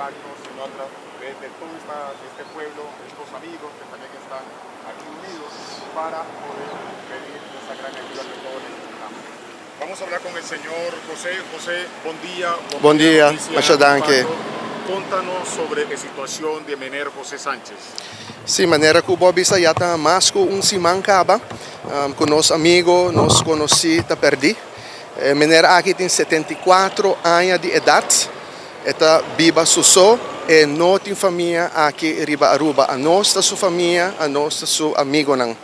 contacto, sino a través de todo esta, este pueblo, estos amigos que también están aquí unidos para poder pedir esa gran ayuda que todos necesitamos. Vamos a hablar con el señor José. José, bon dia. Bon dia, masha danki. Contanos sobre e situacion di meneer José Sánchez. Si, manera cu bo a bisa ya ta mas cu un siman caba cu nos amigo, nos conoci ta perdi. E meneer aki tin 74 aña di edad, e ta biba su so, e no tin famia aki riba Aruba. Anos ta su famia, anos ta su amigonan.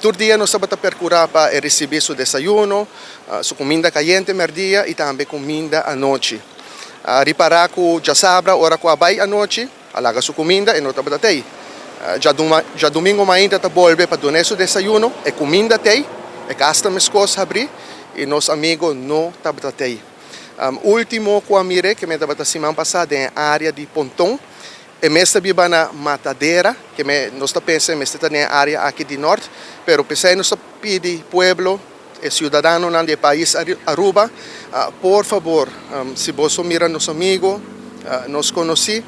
Tur dia nos tabata percura pa e ricibi su desayuno, su cuminda cayente merdia y tambe cuminda anochi. A ripara cu djasabra ora cu a bay anochi, a laga su cuminda e no tabata tey. Djadumingo mainta ta bolbe pa dun'e su desayuno, e cuminda tey, e cas ta mescos habri y nos amigo no tabata tey. Ultimo cu a mir'e ke me tabata siman pasa den e area di Ponton. E mes ta biba na Matadera, ke me nos ta pensa e mester ta den e area aki di Nort, pero p'esei nos ta pidi pueblo, e ciudadanonan di e pais Aruba, por fabor, si boso mira nos amigo, nos conoci,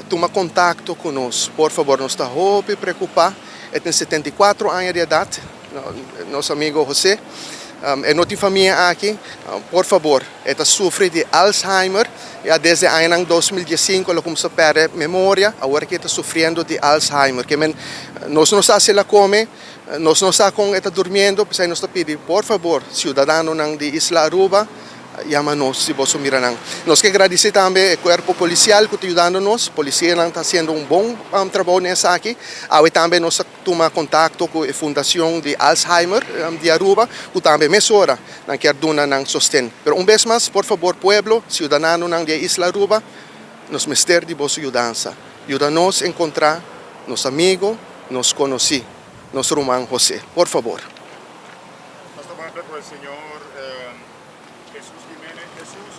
tuma contacto cu nos, por fabor, nos ta hopi preocupa, e tin 74 aña di edad, nos amigo Jose, e no tin famia aki, por fabor, e ta sufri di Alzheimer, ya desde añanan 2015 el a cuminsa perde memoria, awor aki e ta sufriendo di Alzheimer, ke men nos no sa si el a come, nos no sa con e ta durmiendo, p'esei nos ta pidi por fabor ciudadanonan di isla Aruba, yama nos si boso mira nan. Nos ke gradisi tambe e cuerpo policial cu ta yudando nos, policianan ta haciendo un bon trabou den esaki, awe tambe nos ta tuma contacto cu e fundacion di Alzheimer di Aruba cu tambe mesora nan kier duna nan sosten. Pero un bes mas, por fabor pueblo, ciudadanonan di e isla Aruba, nos mester di boso yudansa. Yuda nos encontra nos amigo, nos conoci, nos ruman Jose. Por fabor. Nos ta papia cu el señor Jesús Jiménez. Jesús,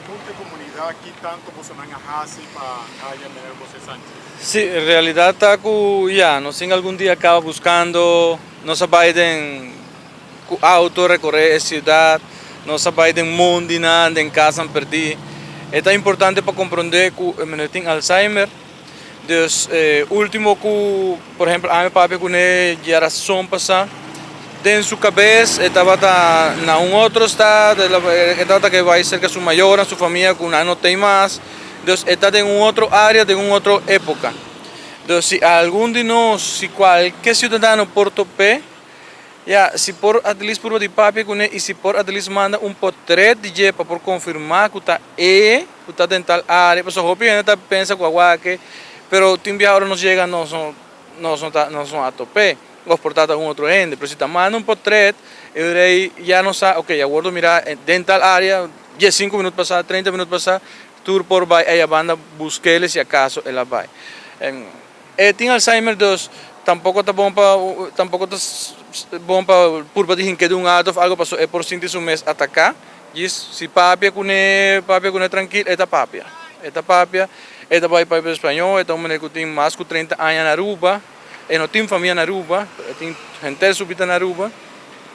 con e comunidad ki tanto bosonan a haci pa haya meneer José Sánchez? Sí, en realidad ta cu ya, nos tin algun dia caba buscando, nos a bay den cu auto recorre e ciudad, nos a bay den mondinan, den casnan perdi. E ta importante pa comprende cu e meneer tin Alzheimer, dus e ultimo cu por ehempel ami papia cune diarason pasa, den su cabes e tabata na un otro estado, e tabata ke bay cerca su mayornan, su famia cu nan no tey mas. Dus e ta den un otro área, den un otro époka. Dus si algun di nos, si kualke siudadano por top'é, ya, si por at least purba di papia kuné i si por at least manda un potret di dje pa por konfirmá ku ta e ku ta den tal área, pasobra hopi hende ta pensa ku a wak-e, pero tin biaha ora nos yega nos no nos no ta nos no a top'é òf por ta ta un otro hende, pero si ta manda un potret e ora ei ya nos sa, okey, a wordo mirá den tal área 15 minüt pasá, 30 minüt pasá. Tur por bai aya banda busk'el si acaso el a bai. E tin Alzheimer dus tampoco ta bon pa tampoco ta bon pa purba di hink'e di un alto of algo pasobra e por sinti su mes ataca. Djis si papia cune papia cune trankil e ta papia. E ta papia e ta bai papia spañol e ta un meneer cu tin mas cu 30 aña na Aruba. E no tin famia na Aruba e tin henter su bida na Aruba.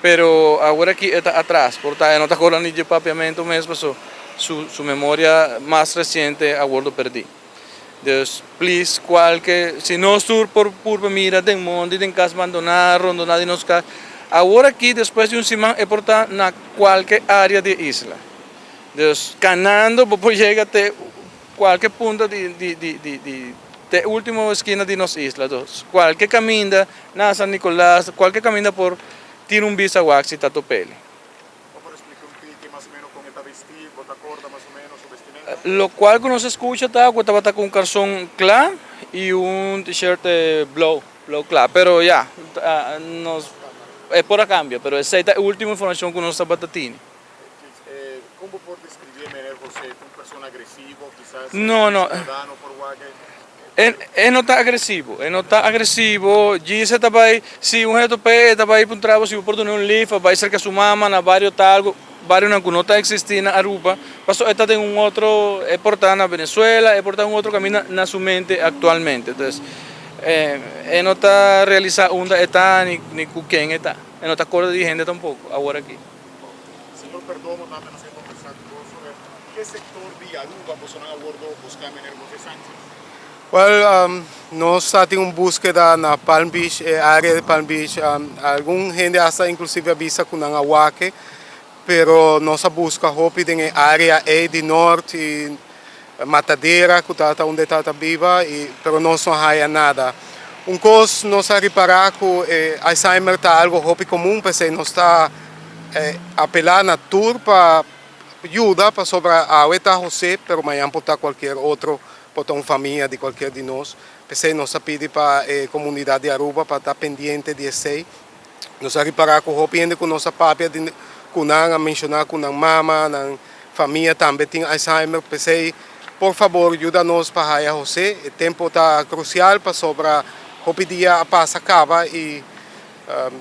Pero awor aki e ta atras, por ta e no ta acorda ni dje papiamento mes paso su su memoria mas reciente a wordo perdi. Dus please cualke si nos tur por purba mira den mondi den cas bandona rondona di nos cas awor aki despues di un siman e por ta na cualke area di e isla. Dus canando bo por yega te cualke punto di di di di di te ultimo esquina di nos isla. Dus cualke caminda na San Nicolas, cualke caminda por tira un bista wak si ta top'el. Bo por explica un tiki mas o menos con e ta bisti? Bo ta corda mas o menos su vestimenta? Locual cu nos a scucha ta cu e tabata cu un carson cla y un t-shirt blauw, blauw cla. Pero ya, nos, e por a cambia, pero esey ta e ultimo informacion cu nos tabata tini. Con bo por describi e meneer José? Ta un persona agresivo? Kisas No, no. ciudadano por wak e? E no ta agresivo, e no ta agresivo. Djis e ta bai, si un hende tope e ta bai puntra bo si bo por duna un lift, a bai cerca su mama na bario tal, barionan cu no ta existi na Aruba, pasobra e ta den un otro, e por ta na Venezuela, e por ta un otro caminda na su mente actualmente. Entonces, e no ta realisa unda e ta ni cu ken e ta. E no ta acorda di hende tampoco awor aki. Señor Perdomo tambe nos a conversa cu bo sobre ki sector di Aruba bosonan a wordo busca meneer José Sanchez. Well, nos ta tin un búskeda na Palm Beach, e área di Palm Beach. Algun hende hasta inclusive a bisa ku nan a wak e, pero nos a buska hopi den e área ei di nort i Matadera ku ta unda e tata biba, i pero nos no haya nada. Un kos nos a ripará ku e Alzheimer ta algo hopi komun, p'esei nos ta apelá na tur pa yuda pasobra awe ta José pero mañan por ta cualkier otro, por ta un famia di cualkier di nos. P'esey nos ta pidi pa e comunidad di Aruba pa ta pendiente di esey. Nos a ripara cu hopi hende cu nos a papia di cu nan a menciona cu nan mama, nan famia tambe tin Alzheimer. P'esey por fabor yuda nos pa haya José. E tempo ta crucial pasobra hopi dia a pasa caba y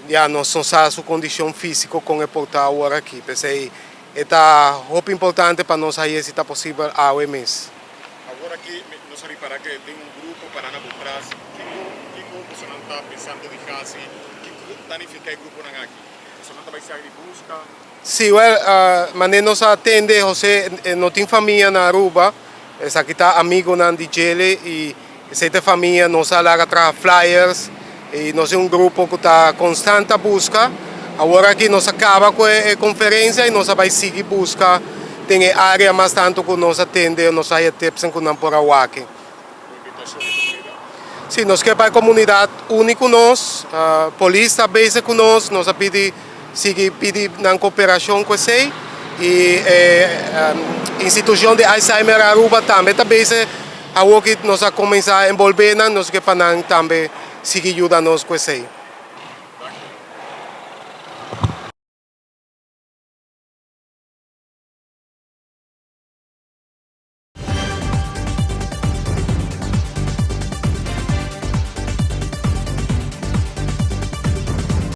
Ya nos no sa su kondishon físiko kon e por ta awor aki. P'esei e ta hopi importante pa nos haye si ta posibel awe mes. Awor aki nos a ripará ke den un grupo pará na bo tras. Kiko kiko bosonan ta pensando di hasi? Kiko ta nifiká e gruponan aki? Bosonan ta bai sa di buska? Sí, wèl, manera nos a tende José no tin famia na Aruba. Esaki ta amigonan di djele y esey ta e famia. Nos a laga traha flyers y nos tin un grupo cu ta constant ta busca. Awor aki nos a caba cu e conferencia y nos a bay sigui busca den e area mas tanto cu nos a tende, nos a haya tipsnan cu nan por a wak. Si, nos ke pa e comunidad uni cu nos. Polis ta bezig cu nos, nos a pidi. Sigui pidi nan cooperacion cu esey y e institucion di Alzheimer Aruba tambe ta bezig awo ki nos a cuminsa enbolbe nan, nos ke pa nan tambe sigui yuda nos cu esey.